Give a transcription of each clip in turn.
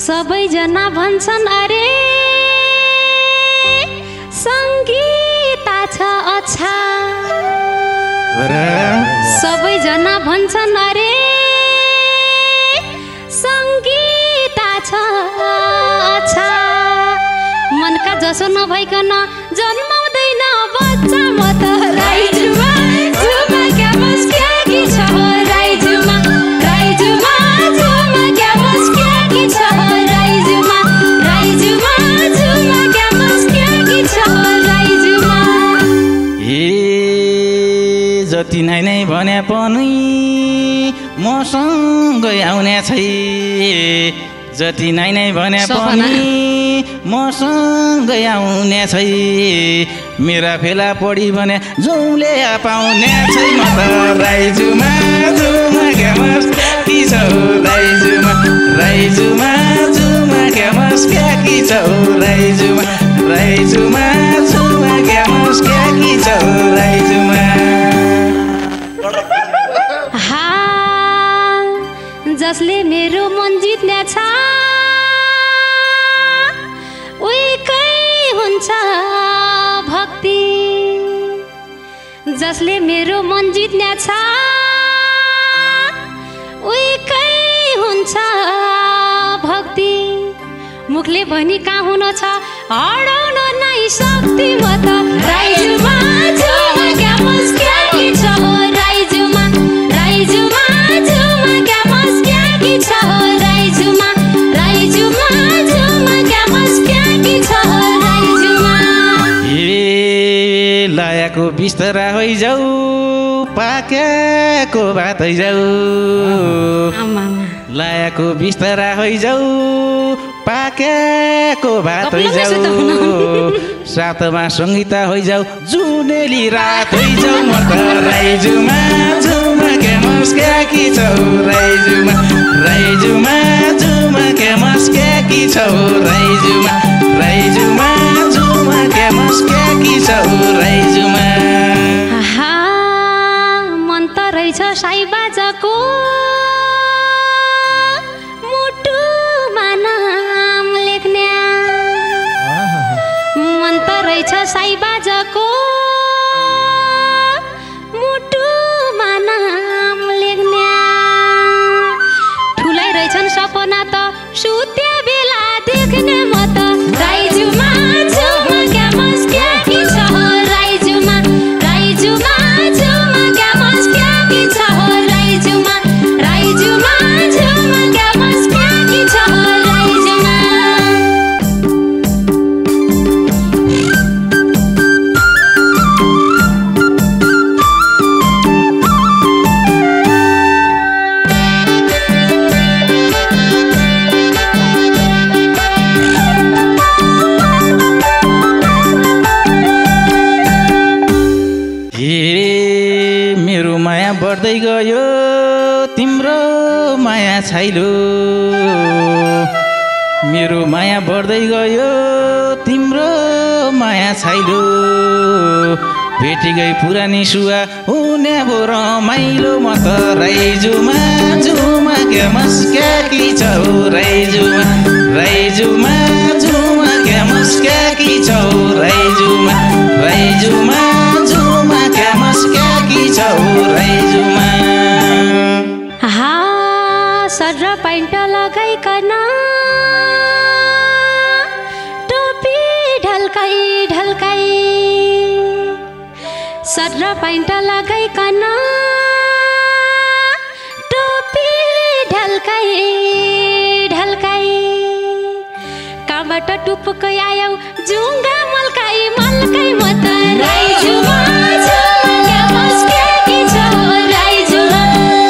सबैजना भन्छन् अरे सङ्गीता छ अच्छा सबैजना भन्छन् अरे सङ्गीता छ अच्छा मनका जसो नभइकन जन्माउँदैन बच्चा म त राइजुमा जुमा क्याम्पस क्याकी छ राइजुमा राइजुमा जुमा क्याम्पस क्याकी छ राइजुमा राइजुमा जुमा क्याम्पस क्याकी छ राइजुमा जति नै भने पनि मसँगै आउने छै जति नै भने पनि मसँगै आउने छै मेरा फेला पढी भने जौले पाउने छै म त राइजुमा जुमा क्याम्पस क्याकी छ राइजुमा राइजुमा जुमा क्याम्पस क्याकी छ राइजुमा राइजुमा जुमा क्याम्पस क्याकी छ राइजुमा जसले मेरो मन जित्नेछ उहीकै हुन्छ भक्ति जसले मेरो मन जित्नेछ उहीकै हुन्छ भक्ति मुखले भनी कहाँ हुन छ हराउन नै शक्ति म त राइजुमा जुमा क्याम्पस क्याकी छ राइजुमा राइजुमा जुमा क्याम्पस क्याकी छ राइजुमा राइजुमा जुमा क्याम्पस क्याकी छ राइजुमा लायाको बिस्तरा होइजाऊ पाकेको भात होइजाऊ लायाको बिस्तरा होइजाऊ पाकेको भात होइजाऊ सातमा सङ्गीता होइजाऊ जुनेली रात होइजाऊ म त राइजुमा जुमा क्याम्पस क्याकी छौ राइजुमा राइजुमा जुमा क्याम्पस क्याकी छौ राइजुमा राइजुमा जुमा क्याम्पस क्याकी छौ राइजुमा मन त रहेछ साई बाजाको मुटुमा नाम लेख्ने मन त रहेछ साई बाजाको मुटुमा नाम लेख्ने ठुलै रहेछन् सपना त सुत्या बेला देख्ने म त राइजुमा जुमा क्याम्पस क्याकी छ राइजुमा राइजुमा जुमा क्याम्पस क्याकी छ राइजुमा राइजुमा जुमा क्याम्पस क्याकी छ राइजुमा बढ्दै गयो तिम्रो माया छैलो मेरो माया बढ्दै गयो तिम्रो माया छैलो भेटी गई पुरानी सुवा हुने भो रमाइलो म त राइजुमा जुमा क्याम्पस क्याकी छौ राइजुमा राइजुमा जुमा क्याम्पस क्याकी छौ राइजुमा राइजुमा जुमा क्याम्पस क्याकी छौ राइजुमा सर पैन्ट लगाइकन टोपी ढल्काई ढल्काई सर पैन्ट लगाइकन टोपी ढल्काई ढल्काई कहाँबाट टुप्पकै आयौ जुङ्गा मल्काई मल्काई म त राइजुमा क्याम्पस क्याकी छ राइजुमा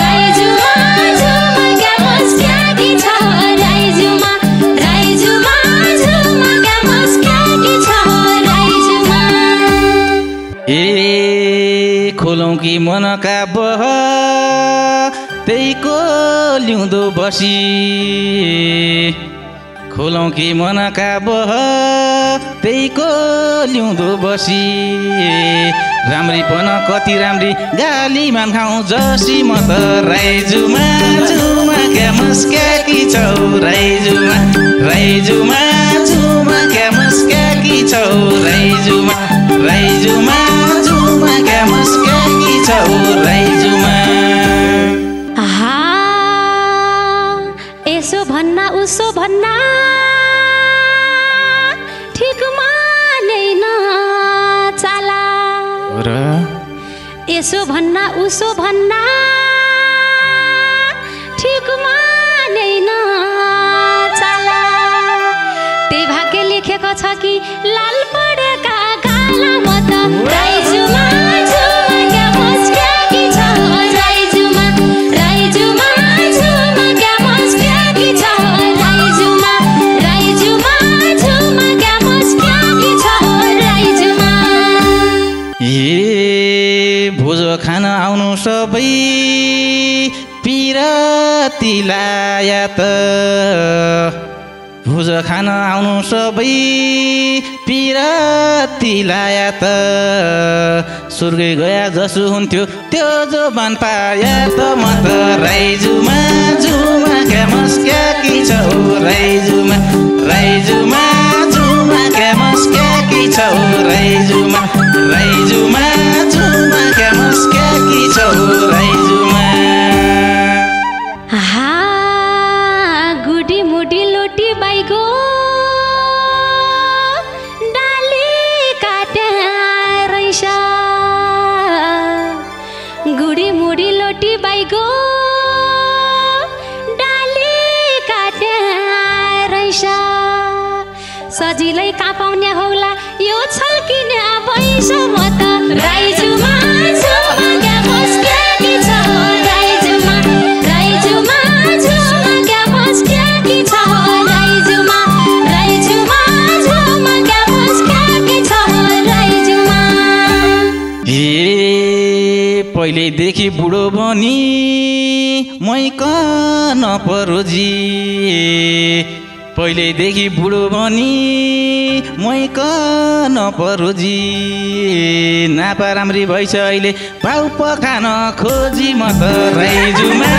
राइजुमा जुमा क्याम्पस क्याकी छ राइजुमा राइजुमा जुमा क्याम्पस क्याकी छ राइजुमा खोलौँ कि मनका बह त्यहीको ल्याउँदो बसी खोलौँ कि मनका बह त्यहीको ल्याउँदो बसी राम्रीपन कति राम्री गाली मान खाउँ जसी म त राइजुमा जुमा क्या मुस्क्याकी छौ राइजुमा राइजुमा झुमा क्या मुस्क्याकी छौ राइजुमा राइजुमा झुमा क्या मुस्क्याकी छौ राइजुमा आहा यसो भन्ना उसो भन्ना ठिक मानेन चाला र यसो भन्ना उसो भन्ना ठिक मानेन चाला त्यही भाग्य लेखेको छ कि लाल परेका गाला म त राइजुमा झुमा क्या मुस्क्याकी छ राइजुमा राइजुमा झुमा क्या मुस्क्याकी छ राइजुमा राइजुमा झुमा क्या मुस्क्याकी छ राइजुमा भोजो खान आउनु सबै पिरती लाया त भोजो खान आउनु सबै पिरती लाया त स्वर्गै गया जसो हुन्थ्यो त्यो जो बान पाया त म त राइजुमा झुमा क्या मुस्क्याकी छौ राइजुमा राइजुमा झुमा क्या मुस्क्याकी छौ राइजुमा राइजुमा झुमा क्या मुस्क्याकी छौ राइजुमा आहा गुडी मुडी लोटी बाइगो डाली काट्या रहेछ गुडी मुडी लोटी बाइगो डाली काट्या रहेछ सजिलै कहाँ पाउने होला यो छल्किने भइस म त राइजुमा झुमा क्या मुस्क्याकी छ राइजुमा राइजुमा झुमा क्या मुस्क्याकी छ राइजुमा राइजुमा झुमा क्या मुस्क्याकी छ राइजुमा पहिलेदेखि बुढो बनी मै कन परोजी पहिलेदेखि बुढो बनी मै कन परोजी नापा राम्री भइछ अहिले पाउ पखान खोजी म त राइजुमा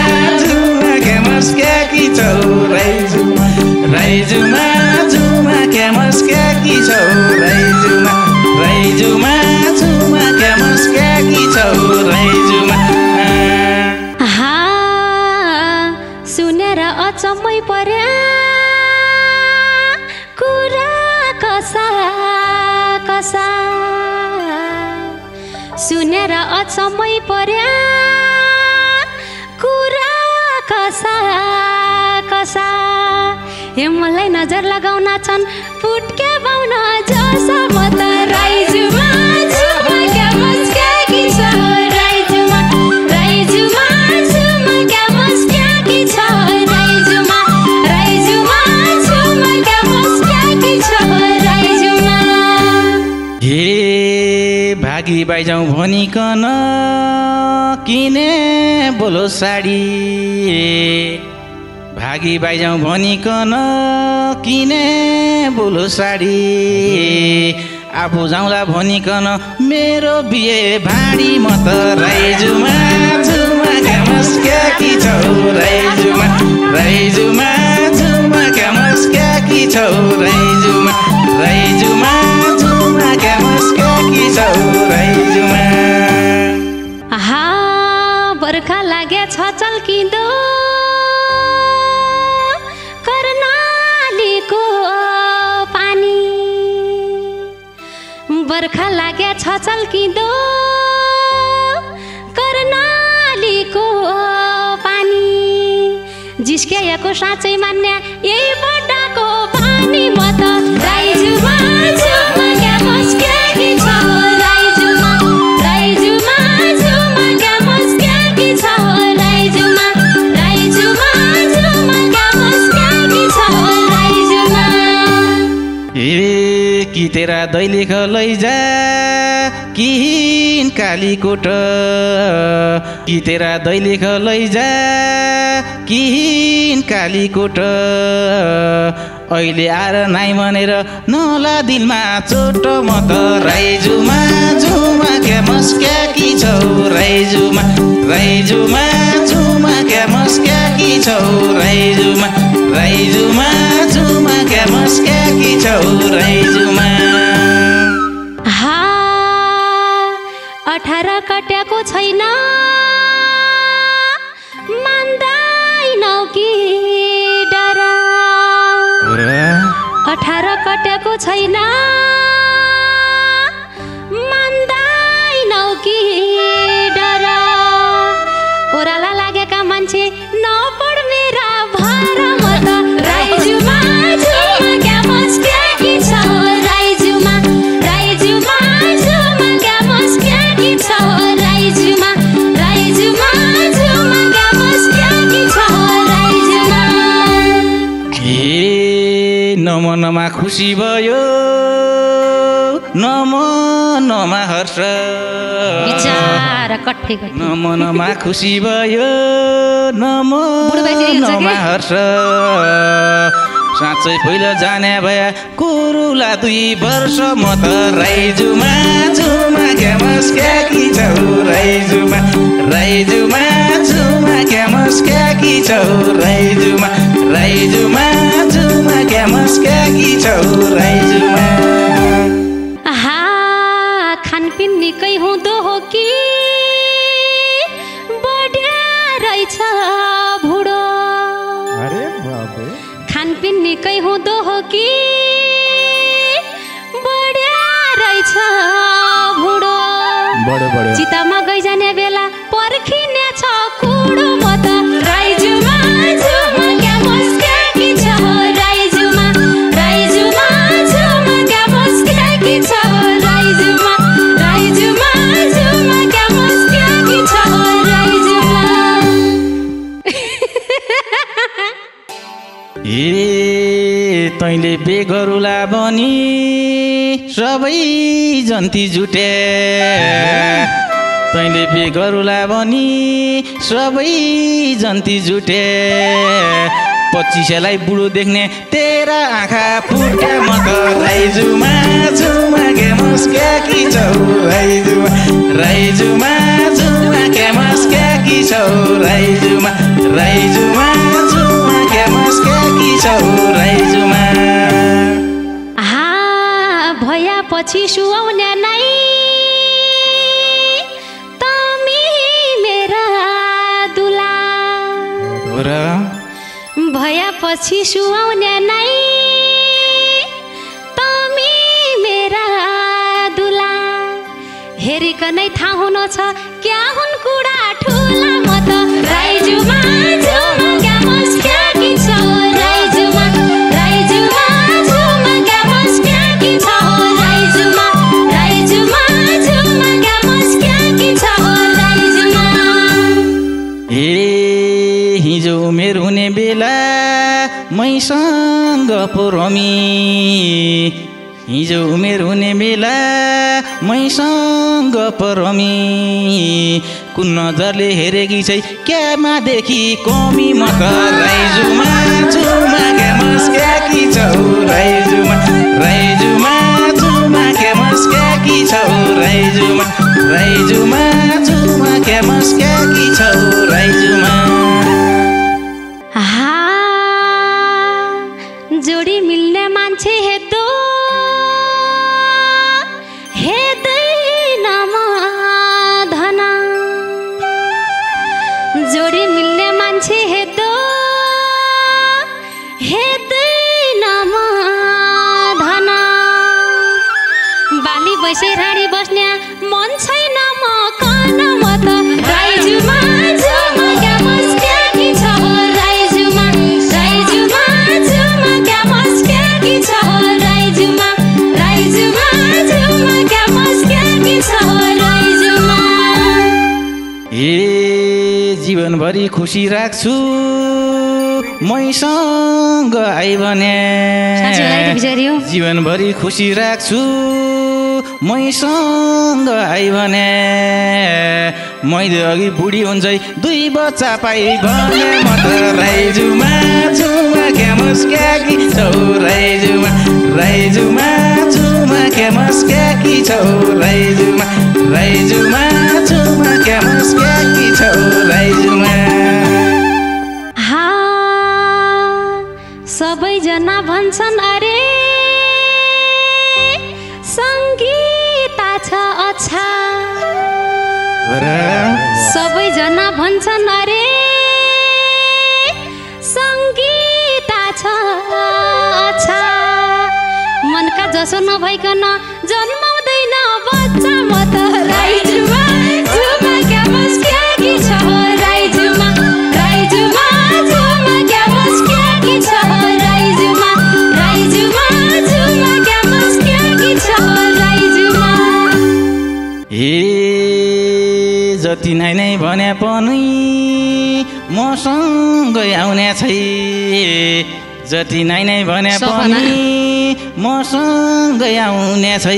झुमा क्या मुस्क्याकी छौ राइजुमा राइजुमा झुमा क्या मुस्क्याकी छौ राइजुमा राइजुमा झुमा क्या मुस्क्याकी छौ राइजुमा आहा सुनेर अचम्मै पर्या कुरा कसा कसा सुनेर अचम्मै पर्या कुरा कसा कसा हे मलाई नजर लगाउन छन् फुटके बाउन जसा म त राइजुमा झुमा क्या मुस्क्याकी छ राइजुमा राइजुमा झुमा क्या मुस्क्याकी छ राइजुमा राइजुमा झुमा क्या मुस्क्याकी छ राइजुमा हे भागी बाइजाउँ भनिकन किने बोलो साडी भागी बाइजाउँ भनिकन किने बोलो साडी आफू जाउँला भनिकन मेरो बिहे भाडी म त राइजुमा झुमा क्या मुस्क्याकी छौ राइजुमा राइजुमा झुमा क्या मुस्क्याकी छौ राइजुमा राइजुमा झुमा क्या मुस्क्याकी छौ राइजुमा आहा बर्खा लागे छ चल्किँदो कर्णालीको पानी बर्खा लागे छ चल्किँदो कर्णालीको पानी जिस्क्याएको साँच्चै मान्ने यही बड्डाको पानी म त राइजुमा झुमा क्या मुस्क्याकी छ राइजुमा राइजुमा झुमा क्या मुस्क्याकी छ राइजुमा राइजुमा झुमा क्या मुस्क्याकी छ राइजुमा कि तेरा दैलेख लैजा किन कालीकोट कि तेरा दैलेख लैजा किन कालीकोट अहिले आएर नाइ भनेर नला दिलमा चोट म त राइजुमा झुमा क्यामस क्याकी छौ राइजुमा राइजुमा झुमा क्यामस क्याकी छौ राइजुमा राइजुमा झुमा क्यामस क्याकी छौ राइजुमा 18 कट्याको छैन मान्दैनौ कि डरा 18 कट्याको छैन मान्दैनौ कि डरा ओराला लागेका मान्छे नपढ मेरा भर म त राइजुमा झुमा क्यामस क्याकी छौ राइजुमा राइजुमा झुमा क्यामस क्याकी छौ राइजुमा राइजुमा झुमा क्यामस क्याकी छौ राइजुमा नमनमा खुसी भयो नमनमा हर्ष विचार कट्ठे नमनमा खुसी भयो नमनमा हर्ष साँच्चै पहिला जाने भए कुरुला 2 वर्ष म त राइजुमा झुमा क्यामस क्याकी छौ राइजुमा राइजुमा झुमा क्यामस क्याकी छौ राइजुमा राइजुमा झुमा क्यामस क्याकी छौ राइजुमा खानपिन निकै हुँदो हो कि बढ्या रहेछ भुडो अरे बाबे खानपिन निकै हुँदो हो कि बढ्या रहेछ भुडो चितामा गइजाने बेला पर्खिने छ कुडो म त राइजुमा झुमा क्यामस क्याकी छौ राइजुमा राइजुमा झुमा क्यामस क्याकी छौ राइजुमा राइजुमा झुमा क्यामस क्याकी छौ राइजुमा तैँले बेगरुला बनी सबै जन्ती जुटे तैँले बेगरुला बनी सबै जन्ती जुटे 25लाई बुढो देख्ने तेरा आँखा फुट्या म त राइजुमा झुमा क्यामस क्याकी छौ राइजुमा राइजुमा झुमा क्यामस क्याकी छौ राइजुमा राइजुमा झुमा क्यामस क्याकी छौ राइजुमा भएपछि सुहाउने नै तमी मेरा दुला भएपछि सुहाउने नै तमी मेरा दुला हेरिकनै थाहा हुनु छ क्या हुन् कुरा ठुला म त राइजुमा झुमा क्यामस क्याकी छौ राइजुमा राइजुमा झुमा क्यामस क्याकी छौ राइजुमा राइजुमा झुमा क्यामस क्याकी छौ राइजुमा हिजो उमेर हुने बेला मैसँग पुरमी हिजो उमेर हुने बेला मैसँग पुरमी कुन नजरले हेरेकी छै क्यामा देखि कमी म त राइजुमा झुमा क्यामस क्याकी छौ राइजुमा राइजुमा झुमा क्यामस क्याकी छौ राइजुमा राइजुमा झुमा क्यामस क्याकी छौ राइजुमा जोडी मिल्ने मान्छे हेर्दो हेर्दैन म धना जोडी मिल्ने मान्छे हेर्दो हेर्दैन म धना बाली बैसे राडी बस्ने मन छैन म कन म त राइजुमा झुमा क्यामस क्याकी छौ राइजुमा राइजुमा झुमा क्यामस क्याकी छौ राइजुमा राइजुमा झुमा क्यामस क्याकी छौ राइजुमा जीवनभरि खुसी राख्छु मैसँग आइ भने जीवनभरि खुसी राख्छु मैसँग आइ भने मैले अघि बुढी हुन्छै 2 बच्चा पाइ भने म त राइजुमा झुमा क्यामस क्याकी छौ राइजुमा राइजुमा झुमा क्यामस क्याकी छौ राइजुमा राइजुमा झुमा क्यामस क्याकी छौ राइजुमा हा सबैजना भन्छन् अरे सङ्गीता छ अच्छा सबैजना भन्छन् अरे सङ्गीता छ अच्छा मनका जसो नभइकन जन्माउँदैन बच्चा म त राइजुमा झुमा क्यामस क्याकी छ राइजुमा राइजुमा झुमा क्यामस क्याकी छ राइजुमा राइजुमा झुमा क्यामस क्याकी छ राइजुमा हे जति नै भने पनि मसँगै आउने छै जति नै भने पनि मसँगै आउने छै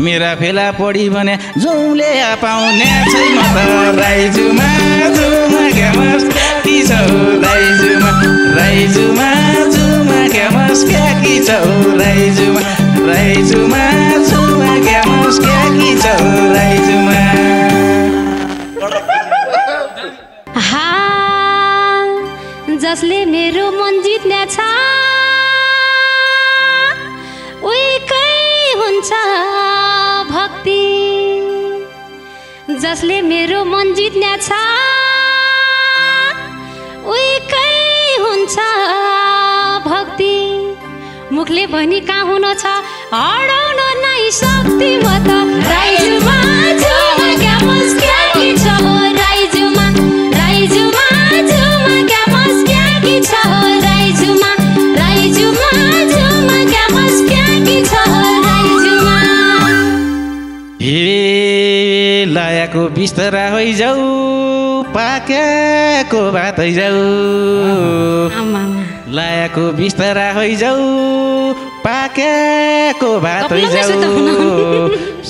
मेरा फेला पढी भने जौले पाउने छै म त राइजुमा झुमा क्यामस क्याकी छौ राइजुमा राइजुमा झुमा क्यामस क्याकी छौ राइजुमा राइजुमा झुमा क्यामस क्याकी छौ राइजुमा हा जसले मेरो मन जित्नेछ उहीकै हुन्छ भक्ति जसले मेरो मन जित्नेछ उहीकै हुन्छ भक्ति मुखले भनी कहाँ हुन छ हराउन नै शक्ति म त राइजुमा झुमा क्यामस क्याकी छ राइजुमा राइजुमा झुमा क्यामस क्याकी छ राइजुमा राइजुमा झुमा क्यामस क्याकी छ राइजुमा हे लायाको बिस्तरा होइजाऊ पाकेको भात होइजाऊ लायाको बिस्तरा होइजाऊ पाकेको भात होइजाऊ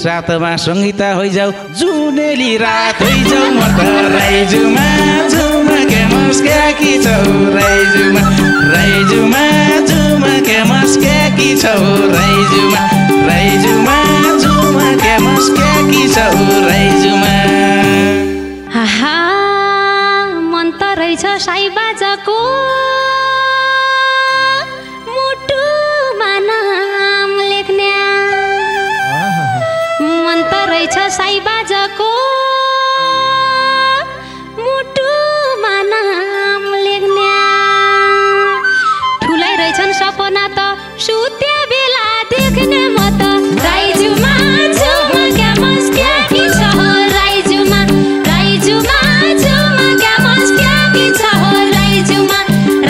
सातमा सङ्गीता होइजाऊ जुनेली रात होइजाऊ म त राइजुमा झुमा क्यामस क्याकी छौ राइजुमा राइजुमा झुमा क्यामस क्याकी छौ राइजुमा राइजुमा झुमा क्यामस क्याकी छौ राइजुमा आहा मन त रहेछ साई बाजाको मुटुमा नाम लेख्ने मन त रहेछ साई बाजाको मुटुमा नाम लेख्ने ठुलै रहेछन् सपना त सुत्या बेला देख्ने म त राइजुमा झुमा क्यामस क्याकी छ राइजुमा राइजुमा झुमा क्यामस क्याकी छ राइजुमा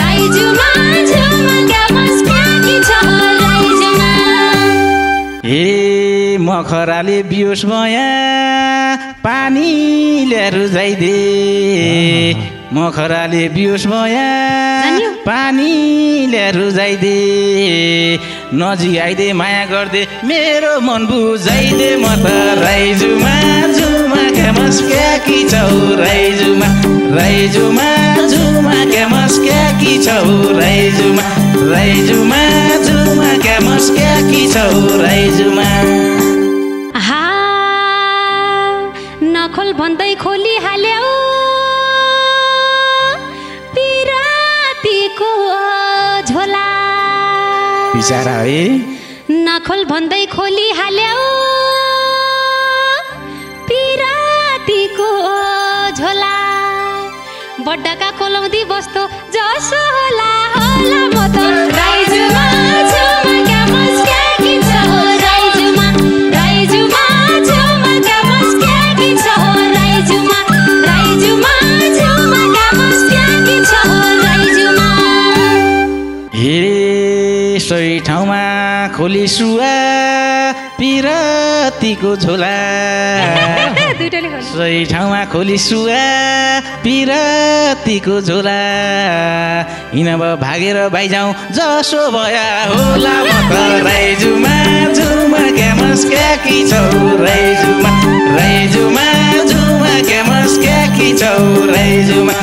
राइजुमा झुमा क्यामस क्याकी छ राइजुमा हे मखराले बियोस भया पानीले रुजाइदे मखराले बियोस भया पानीले रुजाइदे नजिक आइदे माया गर्दे मेरो मन बुझाइदे म त राइजुमा झुमा क्यामस क्याकी छौ राइजुमा राइजुमा झुमा क्यामस क्याकी छौ राइजुमा राइजुमा झुमा क्यामस क्याकी छौ राइजुमा हा नखोल भन्दै खोली हाल्यौ पिरातीको झोला बिचारा है नखोल भन्दै खोली हाल्यौ पिरातीको झोला बड्डाका खोलाउँदी बस्तो जसो होला होला म त राइजुमा झुमा क्यामस क्याकी छ राइजुमा राइजुमा झुमा क्यामस क्याकी छ राइजुमा राइजुमा झुमा क्यामस क्याकी छ राइजुमा हे सोही ठाउँमा खोली सुवा पिरातीको झोला सोही ठाउँमा खोली सुवा पिरातीको झोला हिँडब भागेर भाइजाउँ जसो भया होला म त राइजुमा झुमा क्यामस क्याकी छौ राइजुमा राइजुमा झुमा क्यामस क्याकी छौ राइजुमा